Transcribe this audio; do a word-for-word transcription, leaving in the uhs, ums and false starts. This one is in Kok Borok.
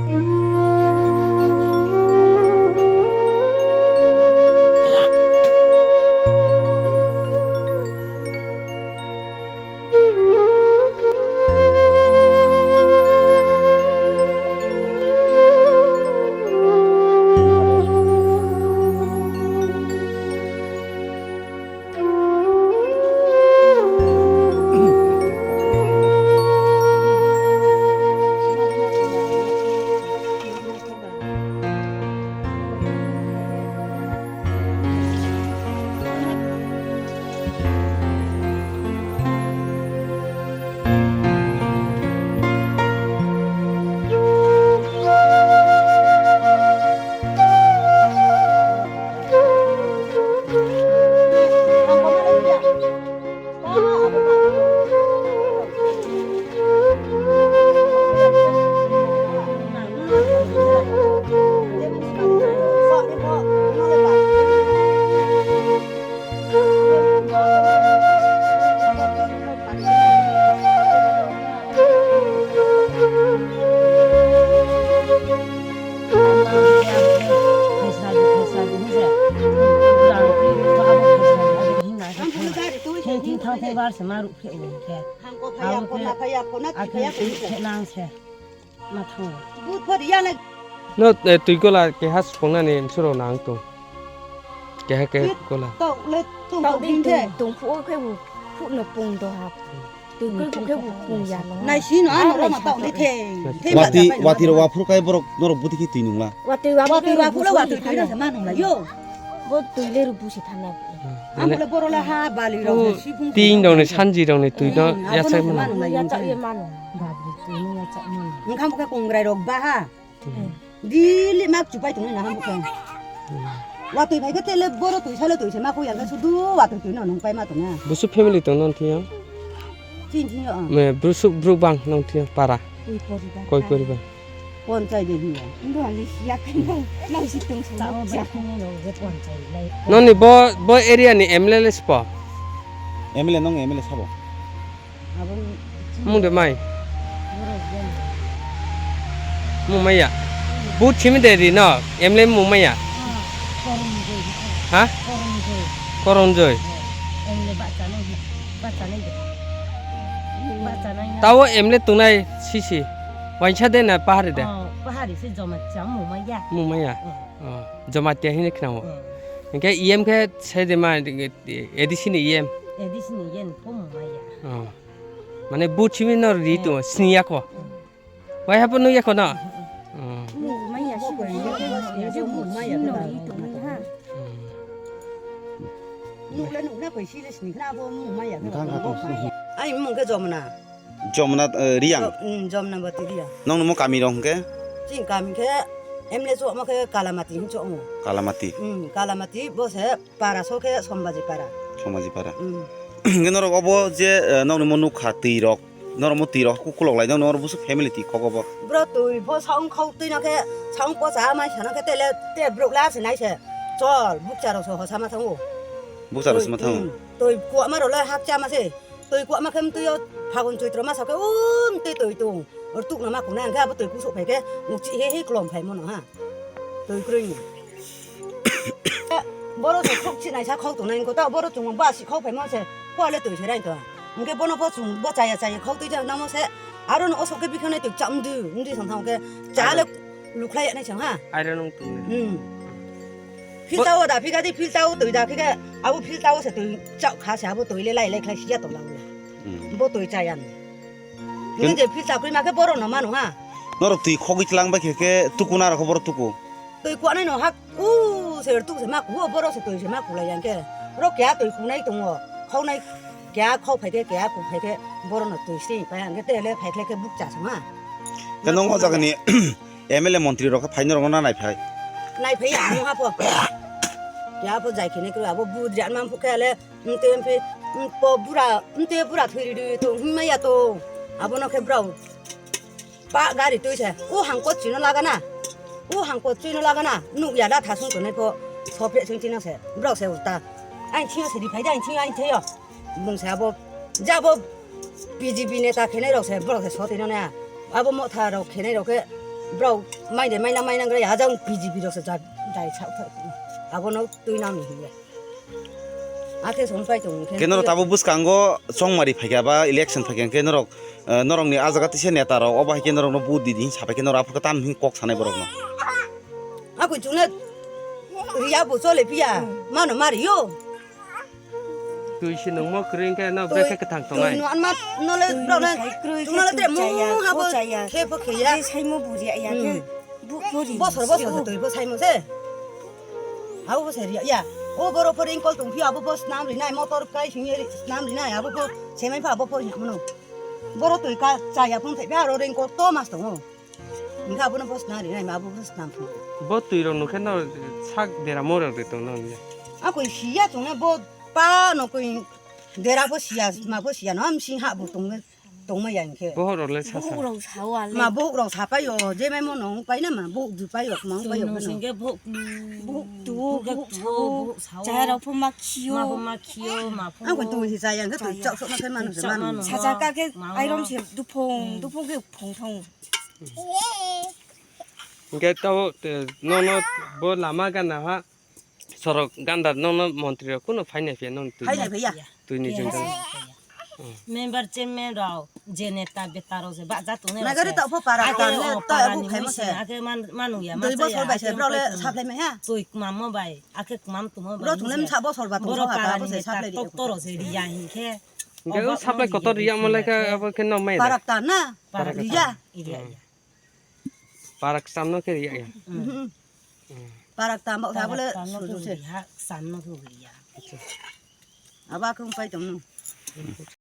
Thang thang thang bar se ma ruk phe o khe. Hangko phaya, kona phaya, kona phaya, khe nang se. Ma thango. But for yana. No, eh, twi gola keha sukung nani msuro nang tong. Keha ke gola. Tau le tong tau din te. Tong phu o khe bu phu no pung do ha. Twi khe bu khe bu pung ya no. Nai si no ano rama tau ni the. Wati, wati ro wa phuru kai borok norok buti ki twi nungla. Wati wa phuru wa phuru wa twi na se ma nungla yo. Bo twi le ru bu se thana. Ang le boro le ha bali rok se sibung. Ting dong ni sanji dong ni twi no ya sai mano. Ya cha ye mano. Babri twi no ya cha mano. Nkham khe kongrai rok ba ha. Dili mak chupai tong na ham khe. Watwi phai khe tele boro twi sale twi se ma kho ya khe sudu watwi twi no nung pai ma tong na. Busu family tong non thiya. Chin chin yo. Me busu bru bang non thiya para. Koi poribar. Koi poribar. Ponchai de hiya. Ndo ani siya khe nang nang si tong sa. Noni bo bo area ni M L A le spo. M L A nong M L A sabo. Mung de mai. Mung maya. Bu chimi de ri no. M L A mung maya. Ha? Koronjoi. Tao M L A tongnai sisi. Waisa de na pahari de? Pahari se joma cha mung maya. Mung maya. Oh, Jamatia hini khna o. Hingke E M khe se de ma A D C ni E M. A D C ni E M pho mung maya. Oh. Mane bu chimi no ri to sini ya ko. Wai hapo nung ya ko na. Mung maya si ko ya bu chimi no ri to ha. Nukle nukna pai si le sini khna bo mung maya. Ai mung khe Jomna. Jomna, eh, Riang? Jo-, mm, Jomnabati Riang. Nong nungmo kami rong hwnkhe? Chini kami khe M L A chukma khe Kalamati hin chukmo. Kalamati? Mm, Kalamati bo se para so khe Sombaji para. Sombaji para. Mm. Hwnkhe norok obo je, eh, nong nungmo nukha twi rok, norok mo twi rok kukulok lai nong norok busu family twi kok obo. Bro twi pho saung khau twi no khe saung pocha mai sana khe tele te brok la se nai se. Chol bukcha rok so hosa ma thango. Bukcha rok se ma thango? Mm, twi kuama rok le hakcha ma se. Twi kuama khe mtwi o Phagun Choitro masa khe o mtwi twi tung. Rwtuk no ma kungnai hwnkhe abo twi kusuk phai khe nukchi he he klom phai mano ha. Twi kwrwi ni. Boro se khok chinai sa khok tongnai wngkha ta boro chwng ba si khok phai mano se. Kua le twi se rai to. Hwnkhe bono bo chwng bo chaya chaya khok twi jak namo se. Aro no osok khe bikhanai twi cha mdu mdu sang thang khe cha le lukhlai ya nai chang ha. Airo nung twi. Hmm. Filter o da phika di filter o twi da phika abo filter o se twi chak kha se abo twi le lai lai khlai sia tong la. Hmm. Bo twi chaya ni. Ken- Nge je filter kwrwi ma khe boro no mano ha. Norok twi khogwi tlang bai khe khe tukuna rok boro tuku. Twi kwanai no hak u se tuk se ma ku boro se twi se ma ku lai yang khe. Ro kya twi kunai tongo. Khonai kya khok phai khe kya ku phai khe boro no twi se pai ang khe te le phai khlai khe buk cha se ma. Khe nong o jaga ni M L A montri rok khe phai norok no nai phai. Nai phai ya mo ha po. Kya po jai khini kru abo budri an mam phu khe le mte mpe mpo bura mte bura thuri ri to himma ya to. Abo no khe brao. Pa gari twi se. O hangko chino lagana. O hangko chino lagana. Nuk ya da thasung tonai po. Sopre sing chino se. Brao se ulta. Ain chino se di phai da ain chino ain chino. Bung se abo. Ja bo B J P neta khenai rok se. Brao se sotino na. Abo motha rok khenai rok khe. Bro, mai de mai na mai nang rai, hajang B J P rok se ja dai sa tha. Abo no tui nang ni hiya. Akhe song pai tong khe. Kenoro tabo bwskango chongmari phaikha ba election phaikha, kenoro, eh, norok ni ajaga tise neta rok, obo hai kenoro no vote di di hin sapai kenoro aphuru tam hin kok sanai borok no. Ako chune riya bo chole piya, mano mari yo. Twi se nungmo kwrwi wngkhe no brekhe kwthang tongnai. Twi no anma nole brok le chaya, chaya, chaya. Khe bo khe ya. Je saimo bo riya ya khe. Bosor bosor se twi bo saimo se. Abo bo se riya ya. O boro pho ring kol tong phi abo bo snam rinai motor kai sing snam rinai abo bo semai pha abo bo ya mono. Boro twi ka chaya phung thai pha aro ring kol to mas tongo. Hingke abono bosna rinai ma abo bosna phung. Bo twi rok nukhe no sak dera morok de tong nang ya. Ako siya tong bo pa no koi dera bo siya ma bo siya no am sing ha bo tong tong ma ya hingke. Bohor rok le sa sa. Bohor rok sao ale. Ma bohor rok sapai o je mai mo nong pai na ma bohor du pai o ma pai o. Singke bohor bohor tu bohor sao. Chaya rok pho ma khiyo. Ma pho ma khiyo ma pho. Ang ko tong si chaya hingke twi chok sok na khe manu se manu. Sacha ka khe airom se duphong duphong khe phong thong. Hingke tabo, te, nono bo lama gana ha, sorok ganda nono montri rok kuno phaina phiya nono twi. Phaina phiya. Twi ni jeng jeng. Member chairman rok, je neta beta rok je baja tong nai. Nagari ta pho para ta ne ta abu khai mo se. Ake man manu ya. Dui bosor bai se bro le saplai mai ha. Twi kmam mo bai, ake kmam tong mo bai. Bro tong nem sa bosor ba tong sa para bo se saplai ri. Tok toro se ri ya hin khe. Hingke o saplai kotor ri ya mo lai kha abo khe no mai. Para ta na. Para ri ya. Iri ya. Parak samno khe riya ya. Parak tamo kha bole suju se. Samno khe riya. Aba kung pai tong.